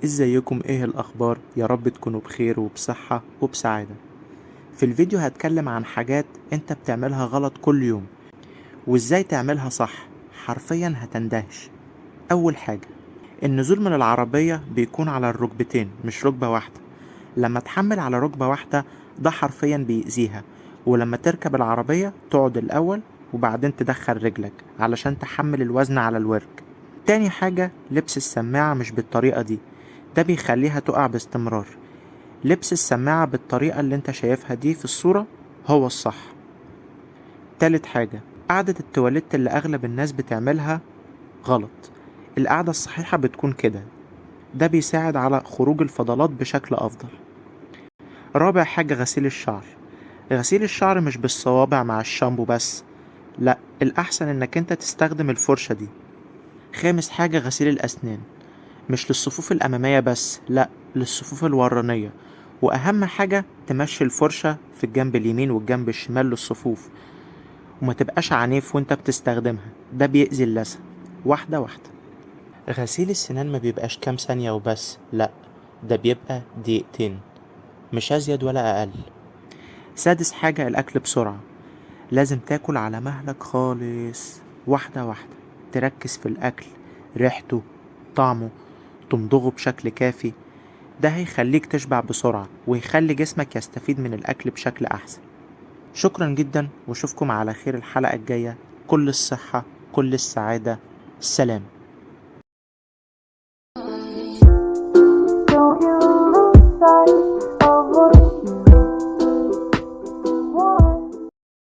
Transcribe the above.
ازيكم؟ ايه الاخبار؟ يا رب تكونوا بخير وبصحة وبسعادة. في الفيديو هتكلم عن حاجات انت بتعملها غلط كل يوم وازاي تعملها صح، حرفيا هتندهش. اول حاجة، النزول من العربية بيكون على الركبتين مش ركبة واحدة. لما تحمل على ركبة واحدة ده حرفيا بيأذيها، ولما تركب العربية تقعد الأول وبعدين تدخل رجلك علشان تحمل الوزن على الورك. تاني حاجة، لبس السماعة مش بالطريقة دي، ده بيخليها تقع باستمرار. لبس السماعة بالطريقة اللي انت شايفها دي في الصورة هو الصح. تالت حاجة، قعدة التواليت اللي أغلب الناس بتعملها غلط. القعدة الصحيحة بتكون كده، ده بيساعد على خروج الفضلات بشكل أفضل. رابع حاجة، غسيل الشعر. غسيل الشعر مش بالصوابع مع الشامبو بس، لا، الأحسن انك انت تستخدم الفرشة دي. خامس حاجة، غسيل الأسنان مش للصفوف الأمامية بس، لا، للصفوف الورانية. وأهم حاجة تمشي الفرشة في الجنب اليمين والجنب الشمال للصفوف، وما تبقاش عنيف وانت بتستخدمها، ده بيأذي اللثة. واحدة واحدة. غسيل السنان ما بيبقاش كام ثانية وبس، لا، ده بيبقى دقيقتين، مش أزيد ولا أقل. سادس حاجة، الأكل بسرعة. لازم تاكل على مهلك خالص، واحدة واحدة، تركز في الأكل، ريحته، طعمه، تمضغه بشكل كافي. ده هيخليك تشبع بسرعة ويخلي جسمك يستفيد من الأكل بشكل أحسن. شكرا جدا، واشوفكم على خير الحلقة الجاية. كل الصحة، كل السعادة، سلام.